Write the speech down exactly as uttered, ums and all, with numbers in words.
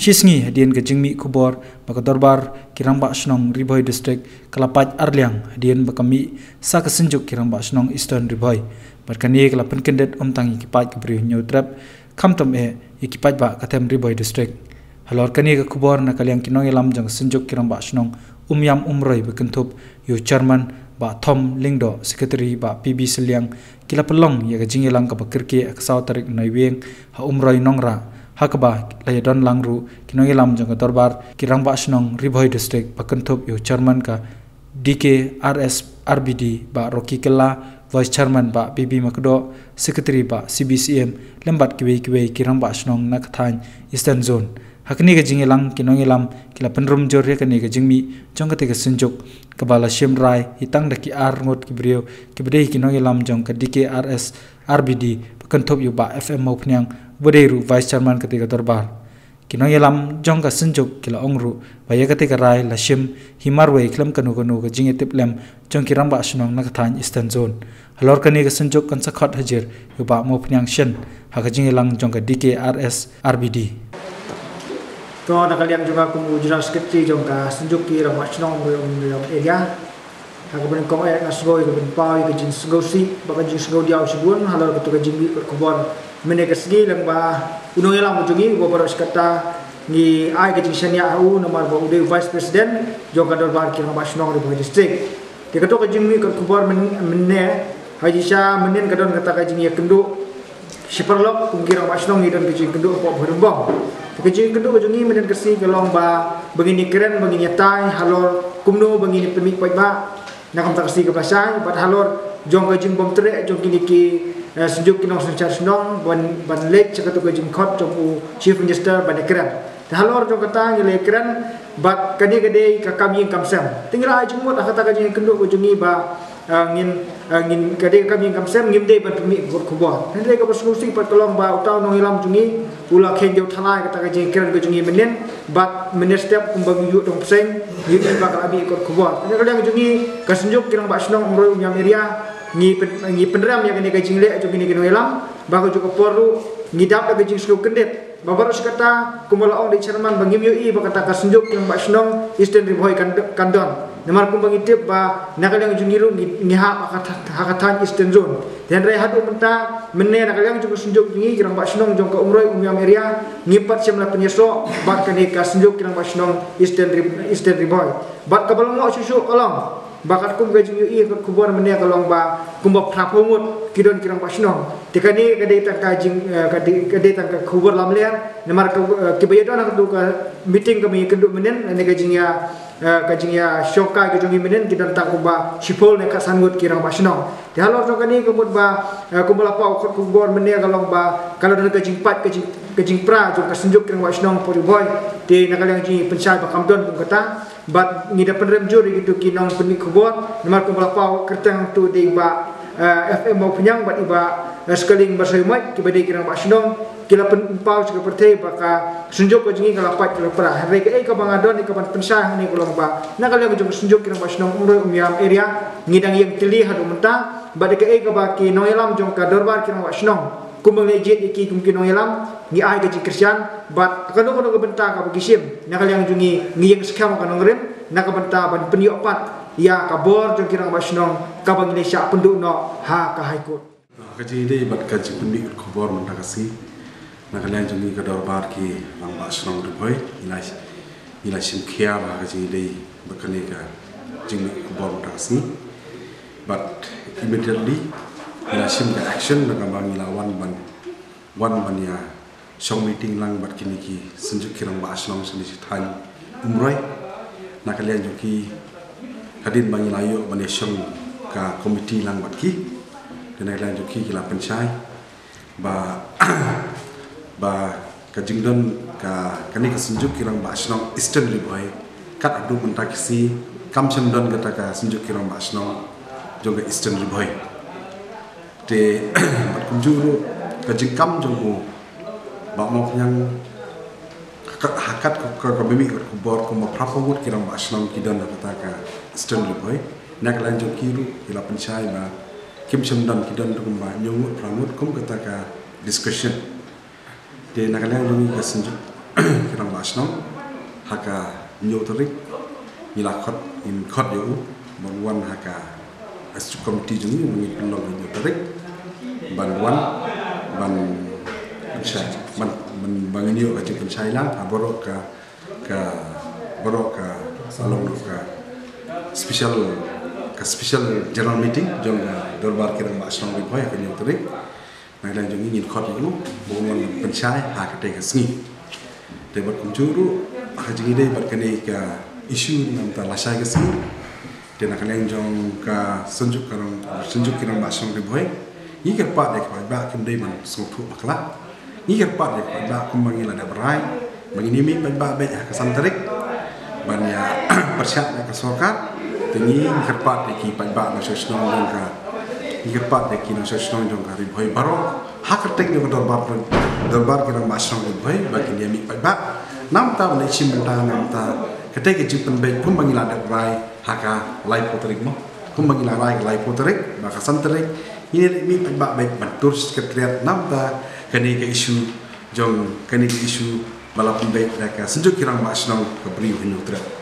Shi sngi hadien ka jingmih khubor ba ka dorbar ki rangbah shnong Ri Bhoi District ka la pait arliang hadien ba ka mih sa ka Synjuk ki rangbah shnong Eastern Ri Bhoi, bad kane ka la pynkyndit ym tang ïa ki paid ka Bri u Hynñiewtrep, khamtam eh ïa ki paidbah ka them Ri Bhoi District. Halor kane ka khubor, na ka liang ki nongïalam jong ka Synjuk ki rangbah shnong Umiam Umroi, ba kynthup ïa u Chairman Bah Thom Lyngdoh, Secretary Bah P B Sylliang, ki la pynlong ïa ka jingïalang kaba kyrkieh ha ka saw tarik Naiwieng ha Umroi Nongrah, ha kaba la ïadon lang ruh ki nongïalam jong ka dorbar ki rangbah shnong Ri Bhoi District, ba kynthup ïa u Chairman ka D K R S R B D Bah Rocky Kylla, Vice Chairman Bah B B Makdoh, Secretary Bah C B C M, lem bad kiwei kiwei ki rangbah shnong na ka thaiñ Eastern Zone. Ha kane ka jingïalang, ki nongïalam ki la pynrem jur ïa kane ka jingmih jong kata ka Synjuk, kaba la shim rai ïa tang da ki ar ngut ki briew, kiba dei ki nongïalam jong ka D K R S R B D, ba kynthup ïa u Bah F M Mawphniang, uba dei ruh Vice Chairman kata ka dorbar. Ki nongïalam jong ka Synjuk ki la ong ruh ba ïa kata ka rai la shim hi marwei khlem kano kano ka jingïatiplem jong ki rangbah shnong na ka thaiñ Eastern Zone. Halor kane ka Synjuk kan sa khot hajir ïa u Bah Mawphniang Shin ha ka jingïalang jong ka D K R S R B D. To, na ka liang jong nga kum u General Secretary jong ka Synjuk ki rangbah shnong Umroi Umiam area, ha kaba nyngkong eh nga sngew ïa ka ban paw ïa ka jingsngewsih bad ka jingsngewdiaw shibun halor kata ka jingmih kot khubor mynne ka sngi lyngba u nongïalam jong ngi, uba baroh shi katta ngi ai ka jingshaniah ha u, namar ba u dei u Vice President jong ka dorbar ki rangbah shnong Ri Bhoi District. Te kato ka jingmih kot khubor myn-, mynne, ha jingshisha mynnin ka don kata ka jingïakynduh shi paralok, kum ki rangbah shnong ngi don ka jingkynduh hapoh Bhoirymbong. Te ka jingkynduh ka jong ngi mynnin ka sngi ka long ba, ba ngin ïakren, ba ngin ïatai halor kumno ba ngin pynmih paidbah na ka bynta ka sngi kaba la shai, bad halor jong ka jingbymtreh jong kine ki, eh, Synjuk ki nongsynshar shnong ban, ban leit sha kato ka jingkhot jong u Chief Minister ban ïakren. Te halor jong kata ngi la ïakren, bad kane ka dei ka kam ïing kam sem. Te ngi la ai jingmut ha kata ka jingkynduh ka jong ngi ba, eh, ngin, eh, ngin, ka dei ka kam ïing kam sem, ngim dei ban pynmih kot khubor. Hynrei kaba sngewsih pat ka long ba uta u nongïalam jong ngi u la kheiñ jong u thalai kata ka jingkren ka jong ngi mynnin, bad mynne step kumba ngi ïoh dong pyrshang, ngi ïohi ba ka la mih kot khubor. Te na ka liang jong ngi ka Synjuk ki rangbah shnong Umroi Umiam area, ngi pyn-, ngi pynrem ïa kane ka jingleh jong kine ki nongïalam, ba ka juh ka por ruh ngi dap da ka jingsngewkyndit. Ba baroh shi katta, kumba la ong da i Chairman ba ngim ïohi ba kata ka Synjuk ki rangbah shnong Eastern Ri Bhoi kan, kan don. Namar kumba ngi tip ba na ka liang jong ngi ruh ngi, ngi hap ha ka tha-, ha ka thaiñ Eastern Zone. Te hynrei haduh mynta mynne na ka liang jong ka Synjuk jong ngi ki rangbah shnong jong ka Umroi Umiam area, ngim pat shym la pynïasoh bad kane ka Synjuk ki rangbah shnong Eastern Ri-, Eastern Ri Bhoi. Bad kaba lyngngoh shuh shuh ka long ba katkum ka jingïohi kot khubor mynne ka long ba kumba phra phew ngut ki don ki rangbah shnong. Te kane ka dei tang ka jing, eh, ka dei, ka dei tang ka khubor lamler, namar ka, eh, kiba ïadon ha kato ka meeting kaba ngi ïakynduh mynnin, ne ka jingïa, eh, ka jingïashongkai ka jong ngi mynnin, ki don tang kumba shiphew ne khatsan ngut ki rangbah shnong. Te halor jong kane ka mut ba, eh, kumba la paw kot khubor mynne ka long ba ka la don ka jingpait, ka jing, ka jingpra jong ka Synjuk ki rangbah shnong Ri Bhoi. Te na ka liang jong ngi pynshai ba kam don kum kata. Bad ngi da pynrem jur ïa kito ki nongpynmih khubor, namar kumba la paw kyrteng to dei i Bah, eh, F M Mawphniang bad i Bah, eh, Scaling Basaiawmoit, kiba dei ki rangbah shnong, ki la pynpaw sha ka pyrthei ba ka Synjuk ka jong ngi ka la pait ka la pra. Hynrei kaei kaba nga don ïa kaban pynshai hangne ka long ba na ka liang jong ka Synjuk ki rangbah shnong Umroi Umiam area, ngi dang ïeng tylli haduh mynta, bad ïa kaei kaba ki nongïalam jong ka dorbar ki rangbah shnong, kumba ngi la jied ïa ki kum ki nongïalam, ngi ai ka jingkyrshan, bad kano kano ka bynta kaba ki shim na ka liang jong ngi, ngi ïeng skhem ha ka nongrim na ka bynta ban pynïoh pat ïa ka bor jong ki rangbah shnong kaba ngi la shah pynduh noh ha ka High Court. Ka jingïadei bad ka jingpynmih kot khubor mynta ka sngi, na ka liang jong ngi ka dorbar ki rangbah shnong Ri Bhoi, ngi la, ngi la shim khia ba ka jingïadei bad kane ka jingmih khubor mynta ka sngi. Bad immediately ngi la shim ka action na kaba ngi la wan ban, wan ban ïa shong meeting lang bad kine ki Synjuk ki rangbah shnong shane sha thaiñ Umroi. Na ka liang jong ki, hadien ba ngi la ïoh ban ïa shong ka committee lang bad ki, te na ka liang jong ki, ki la pynshai ba, ba ka jingdon ka, kane ka Synjuk ki rangbah shnong Eastern Ri Bhoi, kat haduh mynta ka sngi kam shym don kata ka Synjuk ki rangbah shnong jong ka Eastern Ri Bhoi. Te bad kumjuh ruh ka jingkam jong u Bah Mawphniang, ha kat, ha kat ka, ka, ka mih kot khubor kumba phra phew ngut ki rangbah shnong ki don ha kata ka Eastern Ri Bhoi. Na ka liang jong ki ruh ki la pynshai ba kim shym don, ki don ruh kumba hynñiew ngut phra ngut kum kata ka discussion. Te na ka liang jong ngi ka Synjuk Ki rangbah shnong ha ka hynñiew tarik ngi la khot, ngin khot ïa u ban wan ha ka executive committee jong ngi, ngi pynlong hynñiew tarik ban wan ban pynshai, ban ban ban ngin ïoh ka jingpynshai lang ha baroh ka ka baroh ka, sa long ka special, ka special general meeting jong ka dorbar ki rangbah shnong Ri Bhoi ha ka hynñiew tarik. Na ka liang jong ngi ngin khot ïa u ba un wan pynshai ha katei ka sngi. Te bad kumjuh ruh ha jingïadei bad kane ka issue namar lashai ka sngi, te na ka liang jong ka Synjuk ka rong, Synjuk ki rangbah shnong Ri Bhoi, ngi kyrpad ïa ki paidbah, kim dei ban sngewthuh bakla. Ngi kyrpad ïa ki paidbah kumba ngi la dep rai ba ngin ïa mih paidbah beit ha ka san tarik ban ïa pyrshah ïa ka sorkar. Te ngi kyrpad ïa ki paidbah nongshong shnong jong ka, ngi kyrpad ïa ki nongshong shnong jong ka Ri Bhoi baroh ha kyrteng jong ka dorbar, dorbar ki rangbah shnong Ri Bhoi, ba kin ïa mih paidbah. Namar ba ngi shim bynta namar katei ka jingpynbeit kumba ngi la dep rai ha ka laiphew tarik mo. Kumba ngi la rai ka laiphew tarik, ba ka san tarik ngin ïa mih paidbah beit ban tur secretariat namar kane ka issue jong, kane ka issue ba la pynbeit da ka Synjuk ki rangbah shnong ka Bri u Hynñiewtrep.